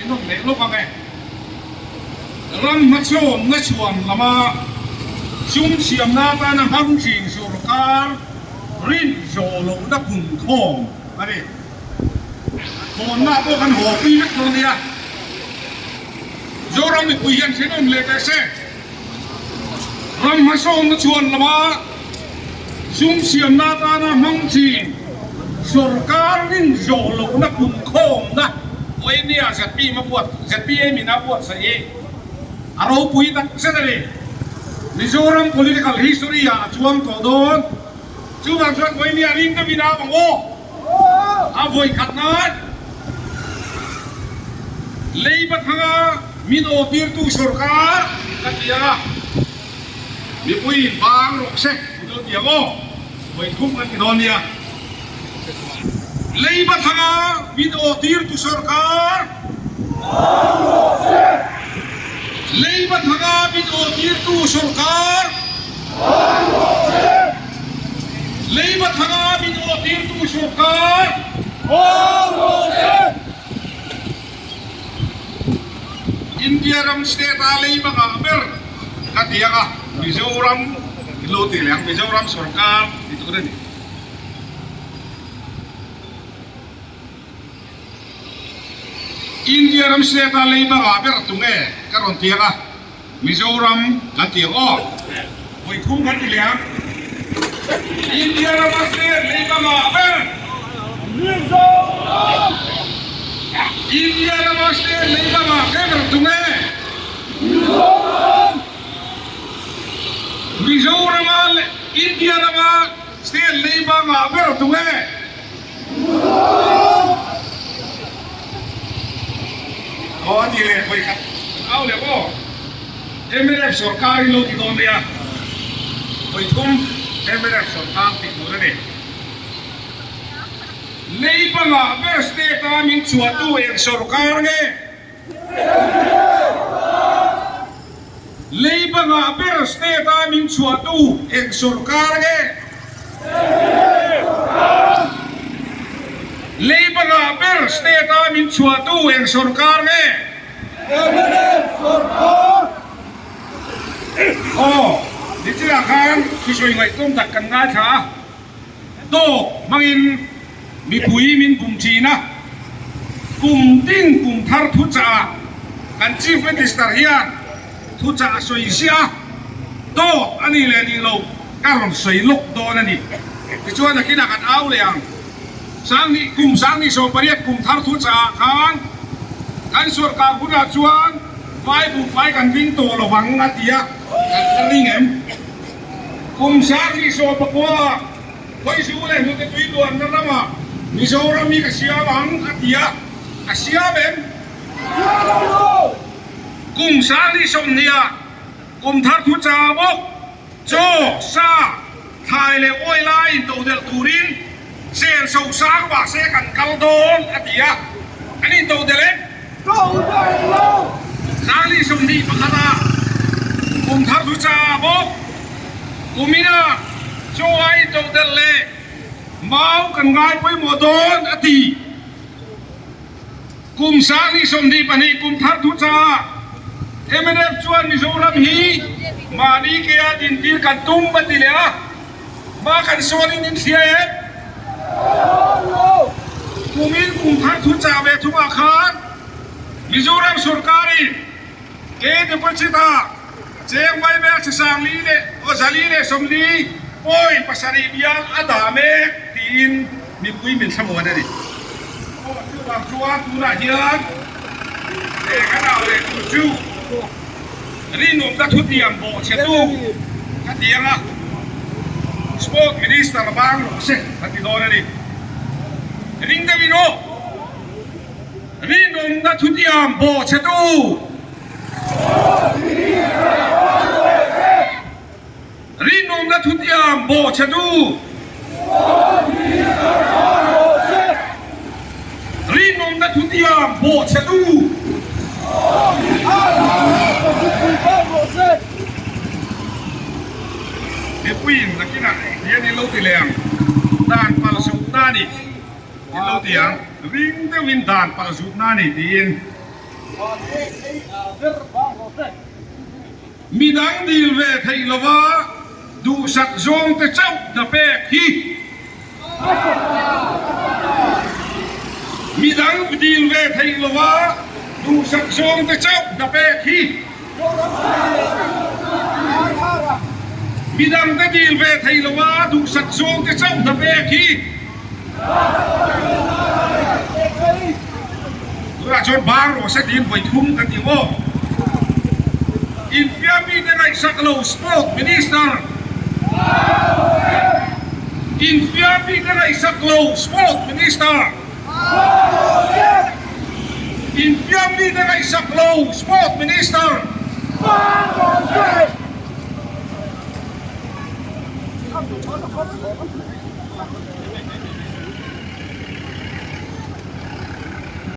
Ti nawm leh lawk ang e. Ram hmachhawnna chhuan lama sum siamna atana hmang thin sorkar rin zawh lohna punkhawm a ni. Khawnna pawh kan haw pui vek dawn nia. Zoram mipui hian thenawm leh teh se. Ram hmasawnna chhuan lama sum siamna atana hmang thin sorkar rin zawh lohna punkhawmna Oemia zpm a buat zpm in a buatsaih hi a ropui tak zet a ni. Mizoram political history ah a chuang tawh dawn. Chuvang chuan Oemia ring deuhin a ang aw. A vawi khat nan Leiba thanga min aw tirtu sorkar ka ti ang a, mipuiin bang rawh se ti dawn ti ang aw, vawi thum kan ti dawn nia. Leiba thanga min aw tirtu sorkar bang rawh se. Leiba thanga min aw tirtu sorkar bang rawh se. Leiba thanga min aw tirtu sorkar bang rawh se. India ram state a leiba ngah ber ka ti ang a, Mizoram in lo ti leh ang, Mizoram sorkar ti tur a ni. India ram state a leiba ngah ber tunge ka rawn ti ang a, Mizoram kan ti ang aw. Vawi thum kan ti leh ang. India rama state leiba ngah ber. Mizoram! India rama state leiba ngah ber tunge? Mizoram! Mizorama India rama state leiba ngah ber tunge? Aw a ti leh vawi khat au leh aw mnf sorkar in lo ti dawn mai a, vawi thum mnf sorkar tih tur a ni. Lei pangah ber state a min chhuahtu eng sorkar nge? Lei bangah ber state a min chhuahtu eng sorkar nge? Lei bangah ber state a min chhuahtu eng sorkar nge? Aw, nichilah khan thusawi ngaihtlawm tak kan ngaithla a. Dawk hmangin mipui min bum thin a, kum tin kum thar thuchah kan Chief Minister hian thuchah a sawi ziah a, dawt a nih leh nih loh ka rawn sawi lawk dawn a ni. Tichuan nakinah kan au leh ang. Sangni kum sangni 18 kum thar thuchah ah khan kan sorkar hunah chuan vai buhfai kan ring tawh lovang a ti a, kan la ring em? Kum 2019 Khawizu leh hnute tui luanna ramah Mizoram hi ka siam ang a ti a, a siam em? Kum 2020 kum thar thu cha bawk chaw, sa, thlai leh oil a intodelh turin chen so sang mahse kan kal dawn a ti a, kan intodelh em? 2021 ah kum thar thu cha bawk kumin ah chaw a intodelh leh mau kan ngai pawimawh dawn a ti. Kum 2022 kum thar thu cha ah mnf chuan Mizoram hi mahni ke a dintir kan tum a ti leh a. Hma kan sawn in in hria em? Kumin kum thar thu chah ve thungah khan Mizoram sorkarin ke deposit ah cheng vaibel chi 40 leh aw 440 point 7 bial a dah mek tiin mipui min thlamuan a ni. Aw chuvang chuan tunah hian he kan au leh tur chu Rinawmna thutiam bawhchhetu ka ti ang a, Sport Minister vang rawh se ka ti dawn a ni. Ring deuhin aw, Rinawmna thutiam bawhchhetu! Rinawmna thutiam bawhchhetu! Rinawmna thutiam bawhchhetu! Mipuiin nakinah hian in lo ti leh ang, dan pal zutna a ni in lo ti ang, ring deuhin dan pal zutna a ni tiin. Midang dil ve theih lova duhsak zawngte chauh hna pek hi Midang dil ve theih lova duhsak zawngte chauh hna pek hi Midangte dil ve theih lova duhsak zawngte chauh hna pek hi Tunah chuan bang rawh se tiin vawi thum kan ti maw? Infiammi te ngaihsak lo Sport Minister Infiammi te ngaihsak lo Sport Minister Infiammi te ngaihsak lo Sport Minister.